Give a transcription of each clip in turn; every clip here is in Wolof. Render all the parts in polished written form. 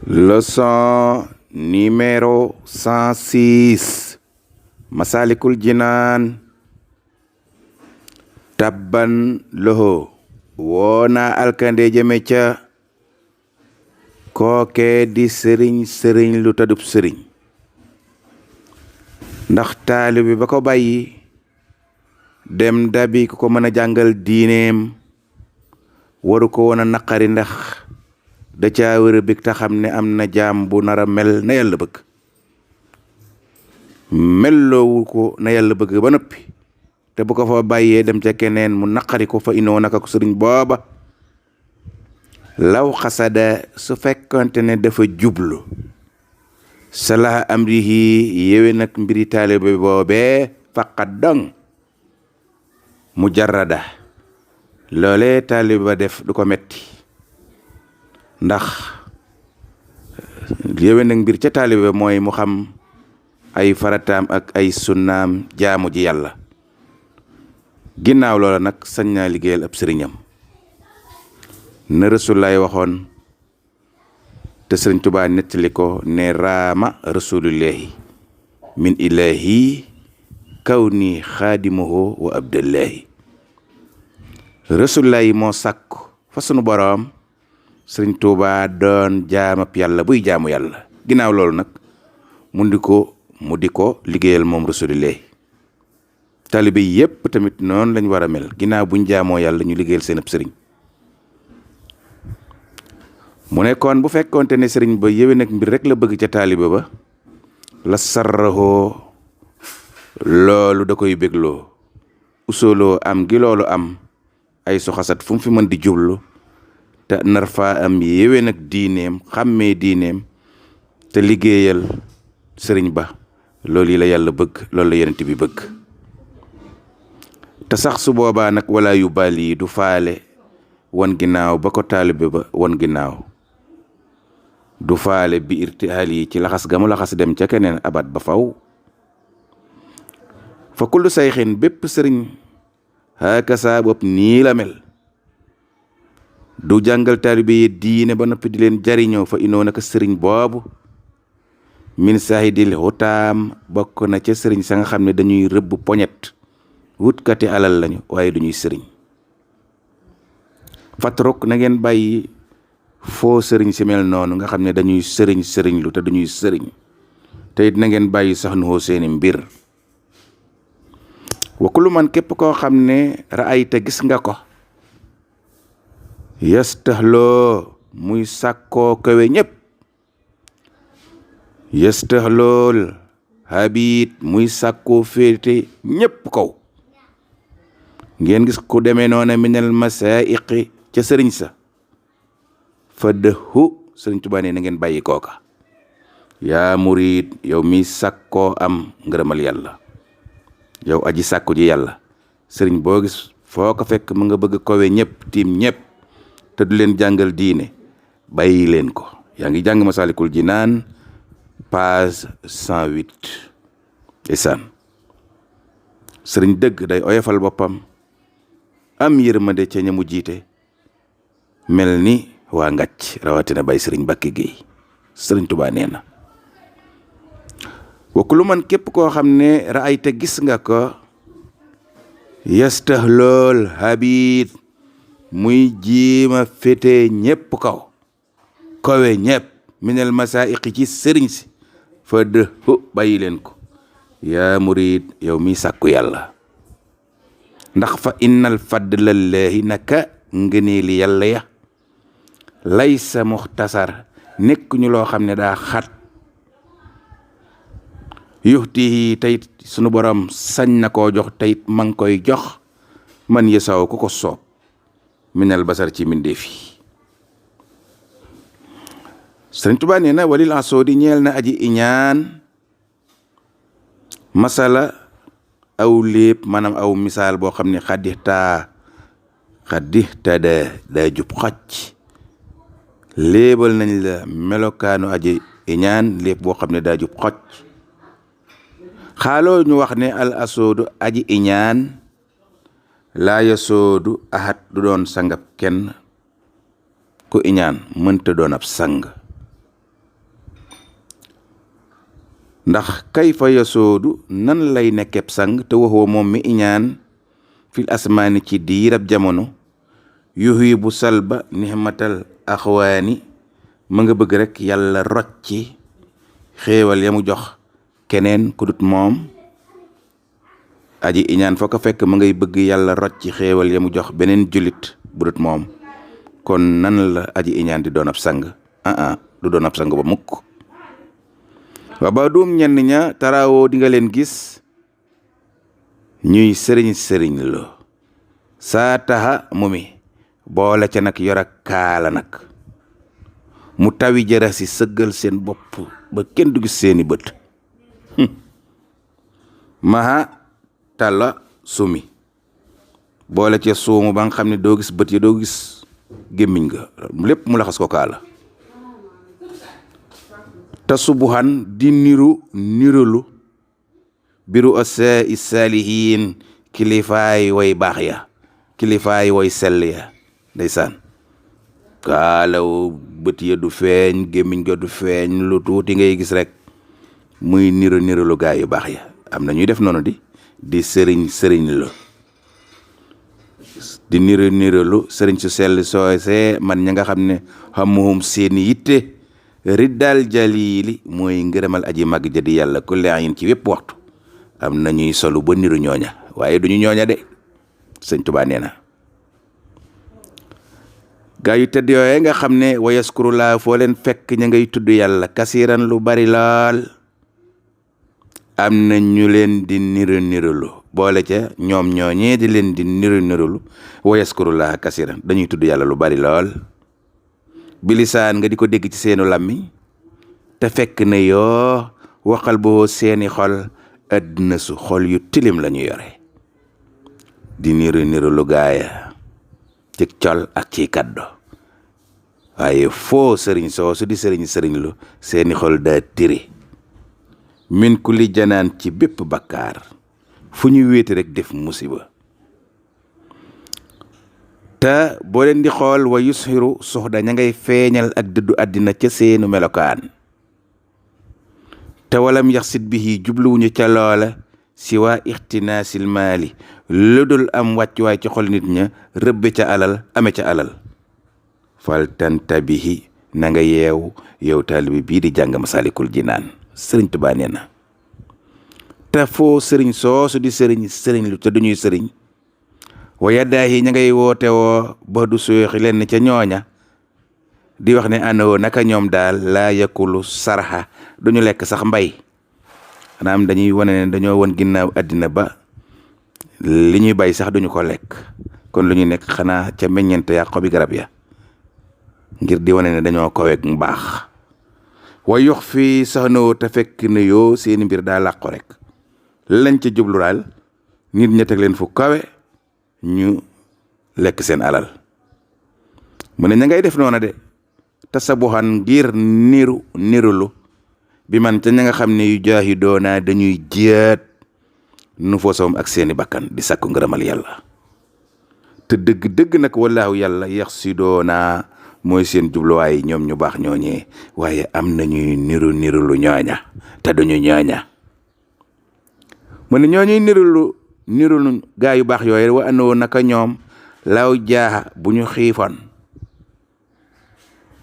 Leçon numéro 106 Masalikul Jinaan. Tabban lahu woona alkande jëme ca kooke di sëriñ lu tadub sëriñ, ndax taalibe ba ko bàyyi dem dabi ku ko mën a jàngal diineem waru ko woon a naqari, ndax da caa wër big ta xam ne am na jaam bu nara mel na yàlla bëgg, melloowu ko na yàlla bëgg ba noppi, te bu ko fa bàyyee dem ca keneen mu naqari ko fa inoo naka ko sëriñ booba. Law xasada su fekkonte ne dafa jublu salaha amrihi yewe nag mbiri taalibe boobee faqat dong mujarrada loolee taalibe ba def du ko metti, ndax yewe nag mbir ca taalibe mooy mu xam ay farataam ak ay sunnaam jaamu ji yàlla. Ginnaaw loola nag sañ naa liggéeyal ab sëriñam na Rasulullaay waxoon te Sëriñ Tuubaa nettali ko ne raama rasulullahi min ilahi kawni xaadimuhu wa abdullahi. Rasulullaay moo sàkku fa sunu boroom Sëriñ Tuubaa doon jaamab yàlla buy jaamu yàlla. Ginnaaw loolu nag mu di ko liggéeyal moom Rasulullaay. taalibe yépp tamit noonu lañ war a mel, ginnaaw buñ jaamoo yàlla ñu liggéeyal seen ab sëriñ. mu nekkoon bu fekkoonte ne sëriñ ba yéwén ak mbir rek la bëgg ca taalibe ba la sarraxoo loolu da koy bégloo usoloo am gi loolu am ay soxasat fu mu fi mën di jublu te nar faa am yéwén ak diineem xàmmee diineem te liggéeyal sëriñ ba. loolu yi la yàlla bëgg, loolu la yonent bi bëgg. te sax su boobaa nag wala yu bali du faale wan ginnaaw ba ko taalibe ba wan ginnaaw, du faale bi irtihaal yi ci laxas ga mu laxas dem ca keneen abat ba faw. fa kullu sayxin bépp sëriñ hakasa bopp nii la mel, du jàngal taalibe yi diine ba noppi di leen jariñoo fa inoo naka sëriñ boobu min sahidil hutaam bokk na ca sëriñ sa nga xam ne dañuy rëbb poñet wutkati alal lañu waaye duñuy sëriñ. fatruk na ngeen bàyyi foo sëriñ si mel noonu nga xam ne dañuy sëriñ lu te duñuy sëriñ, te it na ngeen bàyyi sax nu seeni mbir. wa kullu man képp koo xam ne raayta gis nga ko yastahloo muy sàkkoo kawe ñépp, yastahlool habit muy sàkkoo féete ñépp kaw. ngeen gis ku demee noona minal masaiqi ca sëriñ sa fa dëhu sëriñ Tuubaa ne na ngeen bàyyi kooka. yaa murid yow mi sàkkoo am ngërëmal yàlla, yow aji sàkku ji yàlla, sëriñ boo gis foo ko fekk mu nga bëgg kowe ñëpp tiim ñëpp te du leen jàngal diine, bàyyi leen ko. yaa ngi jàng Masalikul Jinaan page 108. isaan sëriñ dëgg day oyofal boppam, am yërmande ca ñamu jiite, mel ni waa ngàcc rawatina bay sëriñ Mbàkke Géey. sëriñ Tuubaa nee na wa kullu man képp koo xam ne raayta gis nga ko yastahlool habit muy jiima féete ñépp kaw kowe ñépp minal masaiqi ci sëriñ si fa dëhu bàyyi leen ko. yaa murid yow mi sàkku yàlla, ndax fa innal fadlallahi naka ngëneeli yàlla ya laysa muxtasar nekk ñu loo xam ne daa xat, yuxtihi tayit sunu borom sañ na koo jox tayit ma ngi koy jox man yesaw ku ko soob minal basar ci mbindeef yi. Sëriñ Tuubaa nee na walil asoodi ñeel na aji iñaan masala aw lépp maanaam aw misaal boo xam ne xaddixtaa daa jub xacc. léebal nañ la melokaanu aji iñaan lépp boo xam ne daa jub xacc. xaaloo ñu wax ne al asoodu aji iñaan laa yasoodu ahad du doon sangab kenn, ku iñaan mënta doon ab sang. ndax kayfa yasoodu nan lay nekkeb sang te waxoo moom mi iñaan fil asmaani ci diirab jamono yuhi bu salba nihmatal axwaani ma nga bëgg rek yàlla rocci xéewal ya mu jox keneen ku dut moom. aji iñaan foo ko fekk ma ngay bëgg yàlla rocci xéewal ya mu jox beneen jullit bu dut moom. kon nan la aji iñaan di doon ab sang du doon ab sang ba mukk. wa ba doom ñenn ña taraawoo di nga leen gis ñuy sëriñ lo saa taxa mu mi boole ca nag yor ak kaala nag mu tawi jëra si sëggal seen bopp ba kenn du gis seeni bët maha talla sumi boole ca suumu ba nga xam ne doo gis bët yi doo gis gémmiñ ga lépp mu laxas ko kaala te subuhan di nirulu biru asa isalihin kilifaay way baax ya kilifaay way sell ya ndeysaan kaalaw bët ya du feeñ gémmiñ ga du feeñ lu tuuti ngay gis rek muy nirulu gaay yu baax ya. am na ñuy def noonu di sëriñ la di nirulu sëriñ su sell soose man ña nga xam ne xamuhum seeni yitte riddal jalili mooy ngërëmal aji mag ja di yàlla ku leeyin ci wépp waxtu. am na ñuy solu ba niru ñooña waaye duñu ñooña de sëñ Tuubaa nee na gaa yu tëdd yooye nga xam ne wa yaskurulaa foo leen fekk ña ngay tudd yàlla kasiran lu bari lool. am na ñu leen di nirulu boole ca ñoom ñooñee di leen di nirulu wa yaskurulaa kasiran dañuy tudd yàlla lu bari lool. bilisaan nga di ko dégg ci seenu làmmiñ te fekk na yoo waxal boo seeni xol àddina su xol yu tilim la ñu yore di niru lu gaaya ci col ak ci kaddo waaye foo sëriñ soosu di sëriñ lu seeni xol daa tiri min ku li janaan ci bépp bakkaar fu ñu wéeti rek def musiba. te boo leen di xool wa yushiru suxda ña ngay feeñal ak dëddu àddina ca seenu melokaan te walam yaxsit bihi jubluwuñu ca loola si waa ixtinaasil maali lu dul am wàccuwaay ci xol nit ña rëbbe ca alal ame ca alal. fal tantabihi na nga yeew yow taalibi bii di jàng Masaalikul Jinaan. sëriñ Tuubaa nee na te foo sëriñ soosu di sëriñ lu te duñuy sëriñ wa yaddaahi ña ngay woote woo ba du sooxi leen ca ñooña di wax ne anoo naka ñoom daal laa yakulu sarxa duñu lekk sax mbay. xanaa am dañuy wane ne dañoo won ginnaaw àddina ba li ñuy bay sax duñu ko lekk kon lu ñu nekk xanaa ca meññeent ya xobi garab ya ngir di wane ne dañoo koweeg mbaax. wa yox fii sax noo te fekk ne yoo seeni mbir daa làqu rek lañ ca jublu daal nit ña teg leen fu kawe ñu lekk seen alal. mu ne ña ngay def noona de tasabuxan ngir nirulu bi man ca ña nga xam ne yu jaahi doona dañuy jiyaat nu fosoom ak seeni bakkan di sàkku ngërëmal yàlla. te dëgg nag wallaahu yàlla yax si doona mooy seen jubluwaay ñoom ñu baax ñooñee waaye am nañuy nirulu ñooña te duñu ñooña. mu ne ñooñuy nirulu gaa yu baax yooyu wa andoo naka ñoom law jaaxa bu ñu xiifoon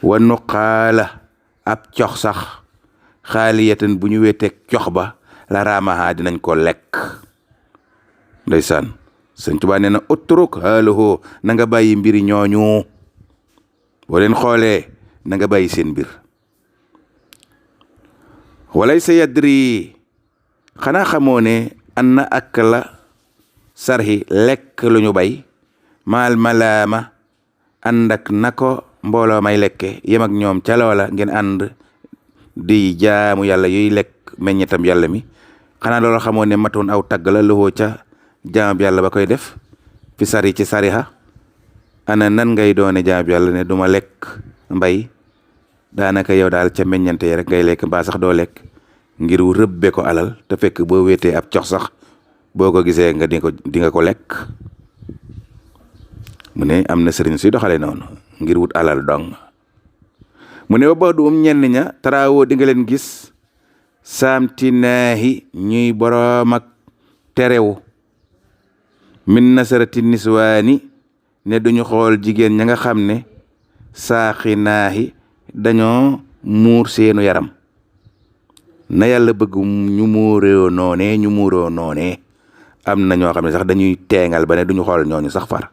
wa nuqaala ab cox sax xaaliyatan bu ñu weteeg cox ba la raamaha dinañ ko lekk. ndeysaan sëñ Tuubaa nee na utruk haalahu na nga bàyyi mbiri ñooñu boo leen xoolee na nga bàyyi seen mbir. walay sa yadri xanaa xamoo ne an na ak la sarxi lekk lu ñu bay maal malaama ànd ak na ko mbooloo may lekke yem ak ñoom ca loola ngeen ànd di jaamu yàlla yuy lekk meññetam yàlla mi. xanaa loolu xamoo ne matoon aw tagg la loxoo ca jaamab yàlla ba koy def fi sari ci sariha ana nan ngay doone jaamab yàlla ne duma lekk mbay daanaka yow daal ca meññante yi rek ngay lekk mbaa sax doo lekk ngir rëbbe ko alal te fekk boo wéetee ab cox sax boo ko gisee nga di nga ko lekk. mu ne am na sëriñ suy doxale noonu ngir wut alal dong. mu ne ba ba du ñenn ña taraawoo di nga leen gis saamtinaahi ñuy boroom ak terewu min nasarati niswaani ne duñu xool jigéen ña nga xam ne saaxinaahi dañoo muur seenu yaram na yàlla bëgg ñu muuroo noonee am na ñoo xam ne sax dañuy teengal ba ne duñu xool ñooñu sax far